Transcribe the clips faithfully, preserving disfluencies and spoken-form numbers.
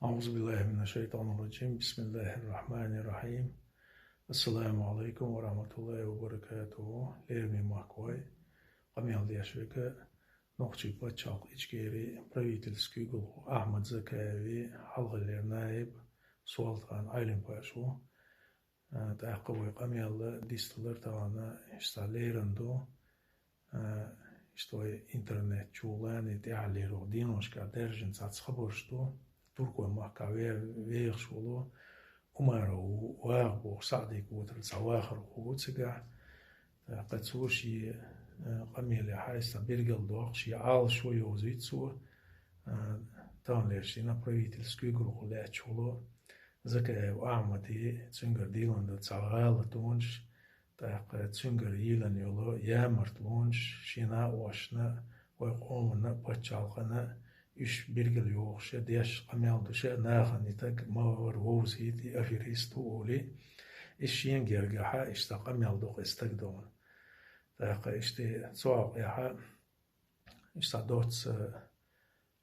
أعوذ بالله من الشيطان الرجيم. بسم الله الرحمن الرحيم. السلام عليكم ورحمة الله وبركاته. Лераме махкой, къамел деш вега, Нохчий паччахьалкх Ичкери правительстве куьйгалхо Ахьмад Закаеви хьалхалера наиб Солтан Ӏелимпаш ву. А, тӀаккха вай къамел дисталар тахана, иштта леран ду. А, иштта вай интернет чу лани тӀехьа лерох деношка даьржина цхьацца хабарш ду. Туркой махка ве-, вехаш волу Умаров ву, ваха боху Саъдик вотар цхьа вахархо ву цигахь. ТӀаккха цо шен, а, къамелехьа иштта бергал доккху, шен Ӏалашо йовзуьйту цо. А, таханлерчу дийнахь правительстве куьйгалхо лаьтташ волу Закаев Ахьмади, цуьнгара дийлина ду цхьа гӀалатонаш, тӀаккха цуьнгара йийлина йолу ямартлонаш, шен накъошна, вай къомана а, паччахьалкхана а, уьш бергал йохуш деш къамел ду ша, нахана и стаг ма вара вовзийта, и аферист ву олий. Иза шена гергахьа, иштта къамел доккху и стаг дохуна. ТӀаккха иштта цу хьокъехьа иштта доцца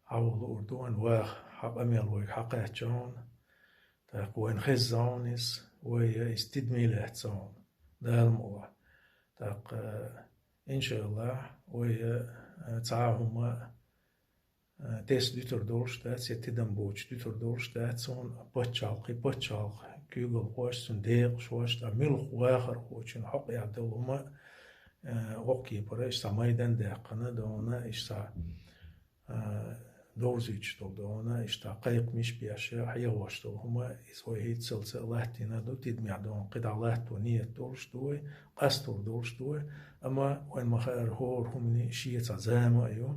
хьавола луур ду вайн, ваха хьан къамел вайга хьакхаьчча хьуна, тӀаккха вайна хезза хьуна иза, вай иза тидаме лаьцна хьуна, Дала мукъалахь. ТӀаккха, иншааллахь, вай, а, цхьа а хӀума, а, тесна дуьтур долуш дац, я тидам боцуш дуьтур долуш дац хьуна, паччахьалкхе, паччахьалкхан куьйгалхоша, цуьнан декъашхоша, ткъа муьлхха вахархочун хьокъехь долу хӀума, а, воккхийпара иштта майдан даьккхина дохуна, иштта а, довзуьйтуш долу дохуна, иштта кхайкхамаш беш, хьехош долу хӀума, иза вай хӀинццалца а латтийна ду, тидамехь дохуна кхидӀа латто нийят долуш ду вай, къастор долуш ду вай, амма вайн ма-хаара хӀора хӀуманийн шен цхьа зама а ю,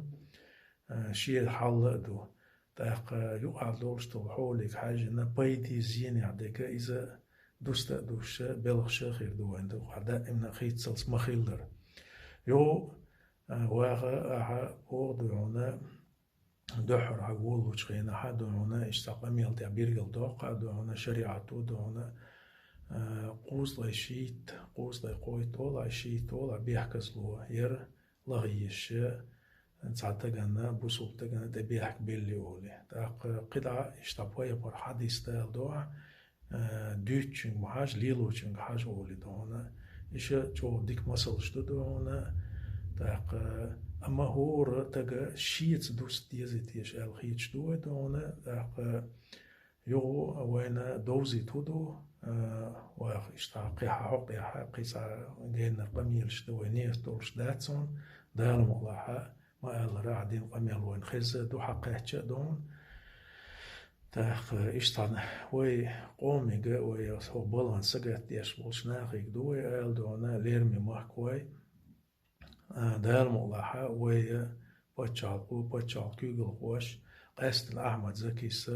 а, шен хьал а ду. ТӀаккха юкъахь долуш долу хьоле хьаьжжина, пайде, зенехь дерг иза дуста а дуьсуш, белхаш а хир ду вайн дукъа, даимна а хӀинццалц ма-хиллара. Юха, а, ваха ахьа боху дохуна, дуьххьара хьан воллучу хенахьа дохуна, иштта къамел тӀехь бергал доккху а дохуна, шариӀато дохуна, а, кхузткъе шийтта, кхузткъе кхойтта олу, шийтта олу бехказло яра, лаха езаш, цхьа стагана, бусулба стагана тӀе бехк белли олий. ТӀаккха кхидӀа иштта пайхамар хьадис далдо, а, дуьйцучуьнга ма хьажа, лелочуьнга хьажа олий дохуна. Иша чӀогӀа дика масалш ду дохуна. ТӀаккха, амма хӀора стага шеца дуста дезий теша аьлла хеташ ду вай дохуна. ТӀаккха юха вайна довзийта хӀун ду, а, ваха иштта кхин хьан хьокъехьа, кхин цхьа геннара къамелаш дан вай нийят долуш дац хьуна, Дала мукъалахьа, ма-аллара, ахьа дина къамел вайна хезза а ду, хьакхаьчча а ду хьуна. ТӀаккха иштта вай къомига, вай хӀокху балхана сагатдеш болчу нахига ду вай ала дохуна, лераме махкой. А, Дала мукъалахьа, вай пачхьалкхо, пачхьалкхан куьйгалхоша, къаьсттина Ахьмад Закис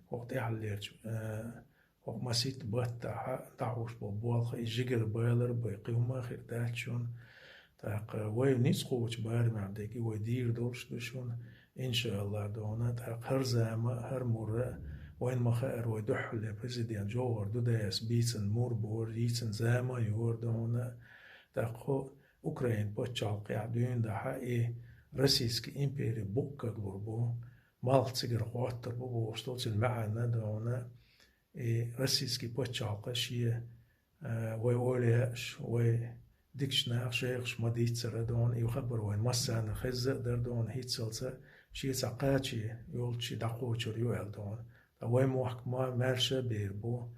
хӀокху тӀаьхьаллерчу, а, хӀокху масийтта баттахьа дӀахьош болу болх, и жигара балар а бен, кхин хӀума а хир дац шуна. ТӀаккха вай ницкъ кхочу барамехь дерг и вай дийр долуш ду шуна, иншааллахь, дохуна. ТӀаккха хӀара зама а, хӀара мур а вайна ма-хаара, вай дуьххьарлера президент Джовхар Дудаевс бийцина мур бора, йийцина зама а йора дохуна. ТӀаккха хӀо Украин пачхьалкхехь дуьйна дахьа и Российский импери буккаглур бу, малх цигара хӀоттур бу бохуш долу цуьнан маьӀна дохуна, и Российский пачхьалкха шен, а, вай олиаъш, вай дикачу наха шайхаш ма-дийццара дохуна, и хабар вайн массарна хезза а дара дохуна, хӀинццалца шен цхьа кхачий йолчу дӀакхочур ю аьлла дохуна. Ткъа вай мохк ма маьрша а бер бу.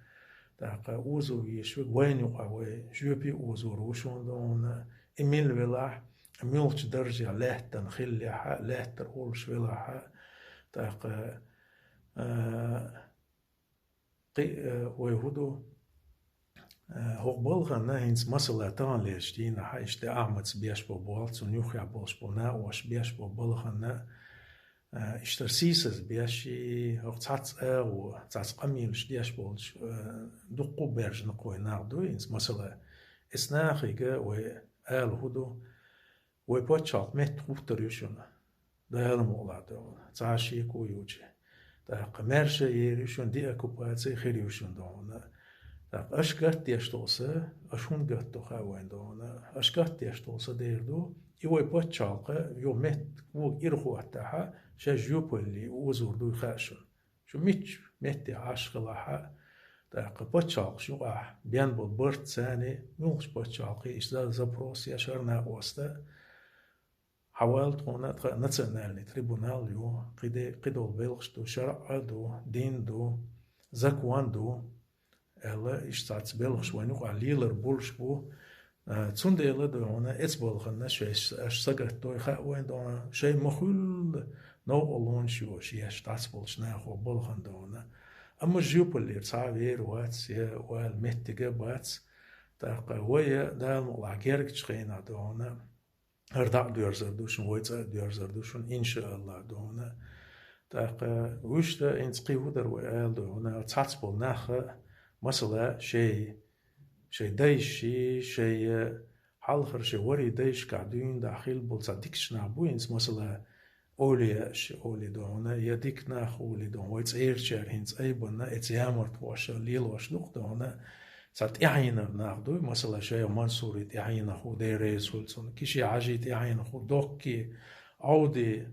ТӀаккха озо везаш верг вайна юкъахь вай жоьпе а озор ву шуна дохуна, и мила велахь, муьлхачу даржехь лаьттана хиллехьа, лаьттара волуш велахьа. ТӀаккха, а, кхин, а, вай хӀун ду? А, хӀокху балхана хӀинца масала таханлерчу дийнахьа иштта Ахьмадс беш бо болх, цунна юххехь болуш болу накъоша беш бо балхана, а, иштта сийсаз беш, и хӀокху цхьацца агӀо, цхьацца къамелаш деш болчу, а, дуккха а баьржина кхой нах ду хӀинца масала. Эс нахига вай ала хӀун ду? Вай пачхьалкх метта хӀуттур ю шуна, Дала мукъалахь дохуна, цхьа а шеко йоцуш. ТӀаккха маьрша а ер ю шуна, деоккупаци хир ю шуна дохуна. ТӀаккха аша гатдеш долу са, аша хӀунда гатдо хаьа вайна дохуна, аша гатдеш долу са дер ду, и вай пачхьалкха, юха метта кога ирахӀоттахьа, шаьш жоьпалле озор дуй хаьа шуна. Цу мичча метте Ӏаш хилахь а, тӀаккха пачхьалкхаш юкъахь бен болу барт царна, муьлхачу пачхьалкхе иштта запрос еш хӀара накъост а, хьавалла тхуна тхан национальный трибунал ю, кхин де-, кхидолу белхаш ду, шарӀа ду, дин ду, закон ду, аьлла, иштта цхьацца белхаш вайна юкъахь лелар болуш бу. А, цундела ду хьуна эцу балханна шайш аш сагатдой хаьа вайна ду хьуна, шайн ма-хуьллу новкъарлонаш йош еш дӀасаболчу нахо балхана ду хьуна. Амма жуьпаллера цхьа а вер вац, я вала меттиг а бац. ТӀаккха вай а Дала мукъалахь гергачу хенахь ду хьуна, хӀара дӀа а доьрзур ду шуна, вай цӀа а доьрзур ду шуна, иншааллахӀ, ду хьуна. ТӀаккха вуьшта хӀинца кхин хӀун дара вай ала ду хьуна, цхьацца болу нах а, масала, шай, шай дайши, шай, э, хьалхара шай вари дайшкахь дуьйна дахь хилла болу цхьа дикачу нах бу хӀинца, масала, овлияаш олий ду хьуна, я дика нах олий ду хьуна, вай цӀерачара хӀинца айбанна эца ямартхоша лелош ду-кх ду хьуна, цхьа тӀаьхьенара нах дуй, масала, шайх Мансури тӀаьхьенах ву, Дела реза хуьлу цунна, Киши-Хьажи тӀаьхьенах ву, Докки, Ӏовди,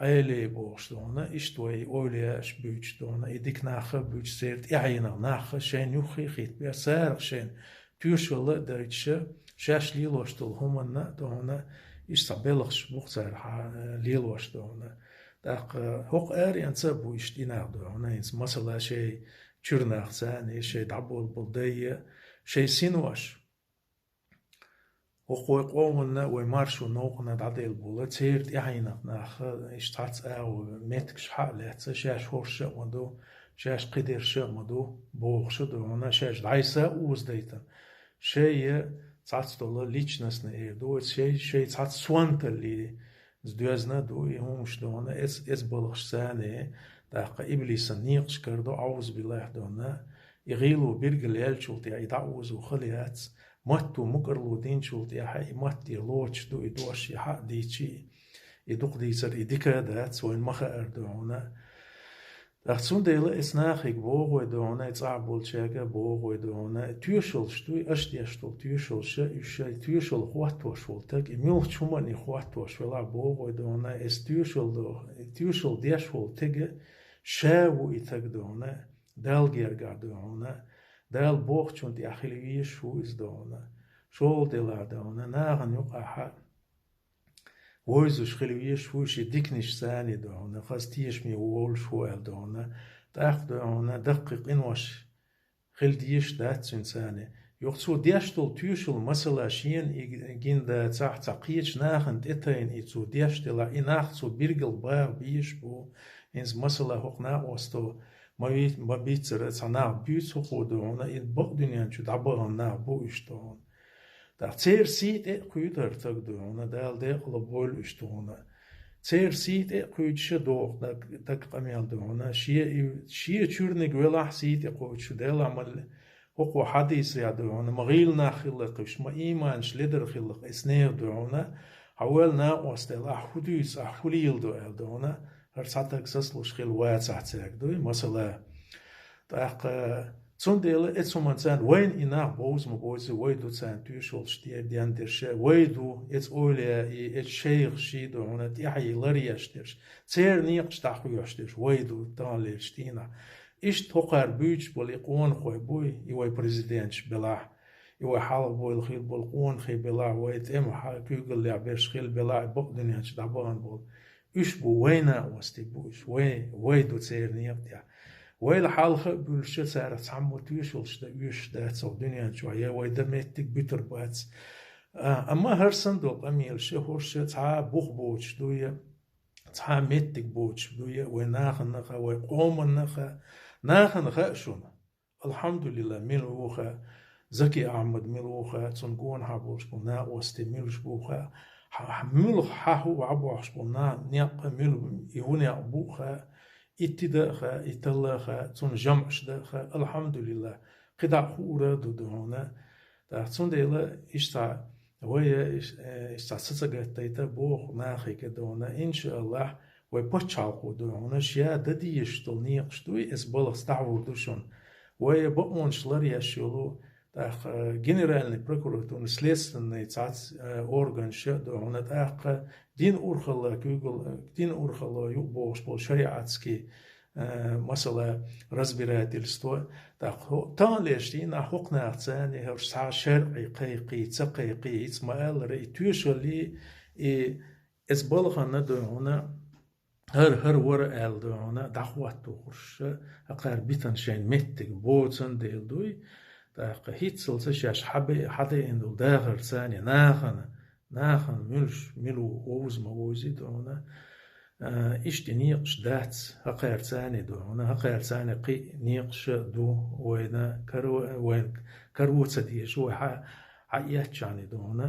Ӏели бохуш ду хьуна, иштта вай овлияаш буьйцуш ду хьуна, и дика нах а буьйцуш, церан тӀаьхьенах нах а шайна юххе а хӀиттабеш, царах шайна тоьшалла а дайташ, шаьш лелош долу хӀуманна а ду хьуна, иштта цхьа белхаш бу-кх цара хьа-, лелош ду хьуна. ТӀаккха хӀокху аренца а бу иштта и нах ду хьуна, хӀинца масала шай чуьра нах царна, шай дӀаболабалу дай а, шай синош. ХӀокху вай къоманна, вай маршо новкъана дӀаделла болу, церан тӀаьхьенах нах а, иштта цхьацца агӀо меттигаш хьа а лаьцна, шаьш хӀорш а ма ду, шаьш кхидерш а ма ду, бохуш а ду хьуна, шаьш дӀасса а озадайтина. Шай а цхьацца долу личностна эр ду, шай, шай цхьацца сонталле доьзна а ду и хӀумаш ду хьуна, эц-, эца балхаш царна, тӀаккха иблисан некъаш кара ду, Ӏаузубиллахь ду хьуна, и гӀийла биргал яьллачул тӀехь и дӀаозо хала яц, матто мукӀарло динчул тӀехь и матте лоцуш ду, и дош и хьа а дийци, и дукха дийцар и дика а дац, вайна ма хаьара ду хьуна. ТӀаккха цундела эца нахе боху вай ду хьуна, и цӀахь болчаьрга боху вай ду хьуна, тоьшаллаш дуй, аша деш долу тоьшаллаш, уьш шайн тоьшалла хӀоттош волу таг, и муьлххачу хӀуманна хӀоттош велахь боху вай ду хьуна, эца тоьшалла до-, тоьшалла деш волу таг ша ву и таг ду хьуна, Далла гергахь ду хьуна, Дала бохучунна тӀехь хила везаш ву иза ду хьуна, шолгӀа делахь ду хьуна, нахана юкъахь а вевзаш хила везаш ву, шен диканаш царна ду хьуна, хаза тешаме волуш ву аьлла ду хьуна, тӀаккха ду хьуна, даккхий къинош хила дезаш дац цуьнан царна. Юха цо деш долу тоьшалла, масала, шена и гина дацахь, цхьа кхечу нахана тӀетайна и цо деш делахь, и нах цо биргал баха безаш бу, хӀинца, масала, хӀокху накъосто ма ви-, ма биццара цхьа нах буьйцу хӀокхо ду хьуна, и бакъдуьнен чу дӀабахана нах бу уьш ду хьуна. ТӀаккха церан сий тӀе а кхуьйту хӀара таг ду хьуна, Дала декъала бойла уьш ду хьуна. Церан сий тӀе а кхуьйтуш а доху таг, таг къамел ду хьуна, шен и, шен чуьрниг велахь сий тӀе кхуьйтуш, Дела ма-, хӀокхо хьадийсарехь ду хьуна, ма гӀийла нах хилла-кх уьш, ма ийманаш ледара хилла-кх эца нехан ду хьуна, хьан вел накъост аьлла, ахь хӀун дуьйцу, ахь хӀун леладо аьлла ду хьуна, хӀара цхьа таг сацалуш хила вацахь цаьрга дуй, масала. ТӀаккха цундела эцу хӀуманца вайна и нах бовза ма бовзий, вай ду царна тоьшаллаш де-, дендерш, вай ду эцу овлияий, эцу шайхаший ду хьуна тӀаьхье ларъеш дерш, церан некъаш дӀахоьхьуш дерш, вай ду таханлерчу дийнахь. Иштта хӀокхара буьйцуш болу и къонахой буй, и вай президенташ белахь, и вай хьалха бойла хилла болу къонахий белахь, вай тӀеман хьа-, куьйгаллехь берш хилла белахь, и бакъдуьнен чу дӀабахана болу. Уьш бу вай накъостий бу уьш, вай, вай ду церан некъа тӀехь. Вайла хьалха а буьллуш, царах цхьаммо тоьшаллаш дан оьшуш дац хӀокху дуьнен чохь, я вай дан меттиг буьтур бац. А, амма хӀара санна долу къамелаш, хӀорш цхьа а бух боцуш дуй, цхьа а меттиг боцуш дуй, вай нахана а хаьа, вай къоманна а хаьа, нахана хаьа шуна. Алхьамдулиллах, мила ву хаьа, Заки Ахьмад мила ву хаьа, цунна гонахьа болуш болу накъостий муьлш бу хаьа, хьа-, хьа-, муьлха хьан хӀу ваӀ бохуш болу на-, некъ а мила и хӀу некъ бу хаьа, и тида а хаьа, и талла а хаьа, цунна жамӀаш дан а хаьа, алхьамдулиллах, кхидӀа а хуур а ду ду хьуна. ТӀаккха цундела иштта вай, э, иш-, э, иштта сацагаттайта боху нахе га ду хьуна, иншааллах, вай пачхьалкхо ду хьуна, ша дан дезаш долу некъаш дуй, эс балхаца дӀахьур ду шуна. Вай бакъонаш ларъеш йолу, тӀаккха, э, генеральный прокуратурный, следственный цхьацца, э, органаш а ду хьуна, тӀаккха дин урхалла куьйгал, э, дин урхалла юкъа бохуш болу шариатский э, масала, разбирательство. ТӀаккха хӀо-, таханлерча дийнахьа хӀокху нахаца царна хӀорш цхьа шарӀе кхайкхий, ца кхайкхий, хӀинца ма-аллара, и тоьшаллий, и эцу балхана дуй хьуна, хӀара, хӀара вара аьлла дуй хьуна, дӀахӀоттадохуш, хӀокхара битина шайн меттиг боцан дела дуй. ТӀаккха хӀинццалц шаьш хьабе-, хьадеана долу дахар царна нахана, нахана муьлш, мила ву, вовза ма вовзий дуй хьуна. А, иштта некъаш дац, хӀокхара царна дуй хьуна, хӀокхара царна кхин а некъаш а ду вайна, каро-, вайна каро ца дезаш, вай хьа-, хьаэцчахьана дуй хьуна.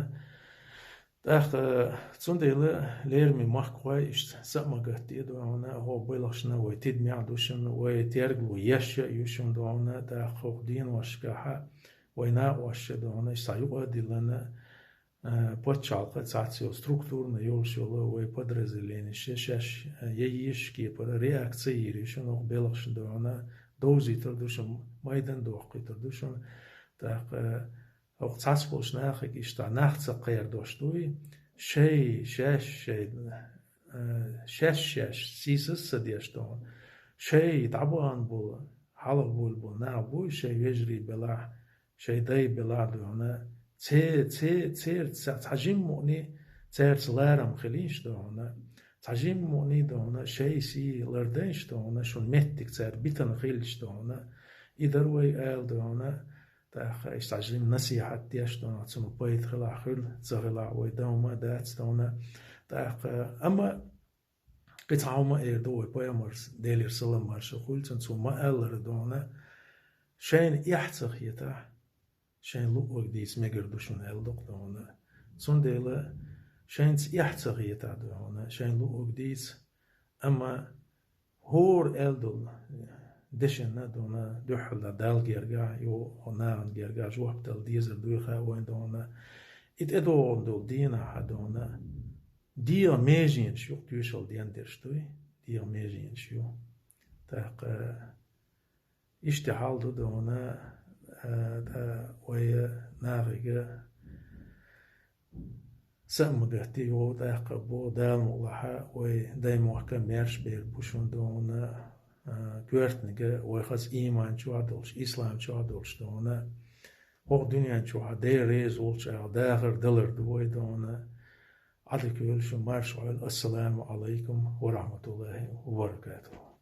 ТӀаккха цундела лераме махкахой иштта са а ма гатде дуй хьуна, хӀокху белхашна вай тидамехь а ду шуна, вай тергалуш а ю шуна дуй хьуна, тӀаккха хӀокху деношкахь вай накъосташа дуй хьуна, иштта цхьа юкъа а диллина, а, пачхьалкхан цхьацца йолу структурна йолуш йолу вай подразделенеш шаьш, а, я езачу кепара реакция йийр ю шуна, хӀокху белхашна дуй хьуна, довзуьйтур ду шуна, майдан дохуьйтур ду шуна. ТӀаккха хӀокху цхьацца болчу нахе иштта нах ца кхерадеш дуй, шай, шаьш, шай, э, шаьш, шаьш сийсаз а ца деш дуй хьуна, шай дӀабахана болу, хьалха буьйлу болу нах буй, шайн вежарий белахь, шайн дай белахь дуй хьуна, це-, це-, церца цхьа жимма мукъане цаьрца ларам хилийша дуй хьуна, цхьа жимма мукъане дуй хьуна, шайн сий лардайша дуй хьуна, шуна меттиг цара битина хилча дуй хьуна, и дара вай ала дуй хьуна, тӀаккха иштта цхьа жимма насихьат деш дуй хьуна, цунах пайда хилахь хуьлу, ца хилахь вай дан ма дац дуй хьуна, тӀаккха, амма кхин цхьа хӀума эр ду вай пайхамарс, Делера салам-маршалла хуьлда цунна, цо ма-аллара дуй хьуна, шайна эхь ца хетахь, шайн луъург дийца мегар ду шуна аьлла ду-кх дуй хьуна. Цундела шайца эхь ца хетахь дуй хьуна, шайн луъург дийца, амма хӀора аьлла долу дешнашна дуй хьуна дуьххьал Далла гергахь, юха нахана гергахь жоп дала дезар дуй хаьа вайна дуй хьуна. И тӀедогӀун долу дийнахь дуй хьуна, дегӀан меженаш ю-кх тоьшалла дендерш дуй, дегӀан меженаш ю. ТӀаккха иштта хьал ду дуй хьуна, а, тӀа вай нахе са а ма гатде, юха тӀаккха боху, Дала мукъалахь, вай даймохк а маьрша бер бу шуна дуй хьуна, а, коьртаниг а вай хаза ийман чохь а долуш, ислам чохь а долуш дуй хьуна, хӀокху дуьнен чохь а Дела реза волчу агӀор дахар далар ду вай дуй хьуна. Ӏадика йойла шун, марша Ӏойла. Ассаламу Ӏалайкум ва рахьматуллахӀи ва баракатухӀу.